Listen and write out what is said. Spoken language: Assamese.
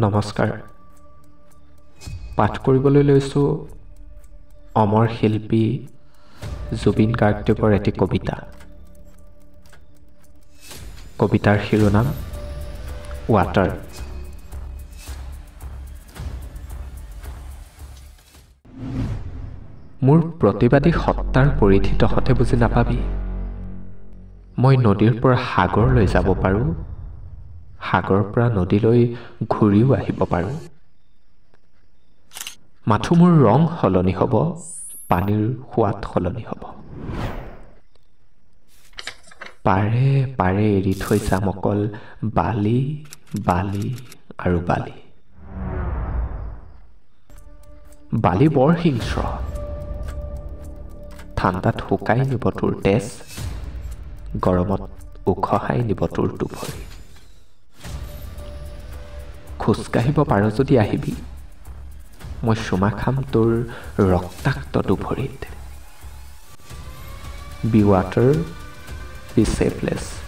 নমস্কাৰ। পাঠ কৰিবলৈ লৈছোঁ অমৰ শিল্পী জুবিন গাৰ্গদেৱৰ এটি কবিতা। কবিতাৰ শিৰোনাম ৱাটাৰ। মোৰ প্ৰতিবাদী সত্তাৰ পৰিধি তহঁতে বুজি নাপাবি। মই নদীৰ পৰা সাগৰলৈ যাব পাৰোঁ, সাগৰৰ পৰা নদীলৈ ঘূৰিও আহিব পাৰোঁ। মাথো মোৰ ৰং সলনি হ'ব, পানীৰ সোৱাদ সলনি হ'ব। পাৰে পাৰে এৰি থৈ যাম অকল বালি, বালি আৰু বালি। বালি বৰ হিংস্ৰ, ঠাণ্ডাত শুকাই নিব তোৰ তেজ, গৰমত উখহাই নিব তোৰ দুভৰি। খোজকাঢ়িব পাৰ যদি আহিবি, মই চুমা খাম তোৰ ৰক্তাক্ত দুভৰিত। Be water, be shapeless.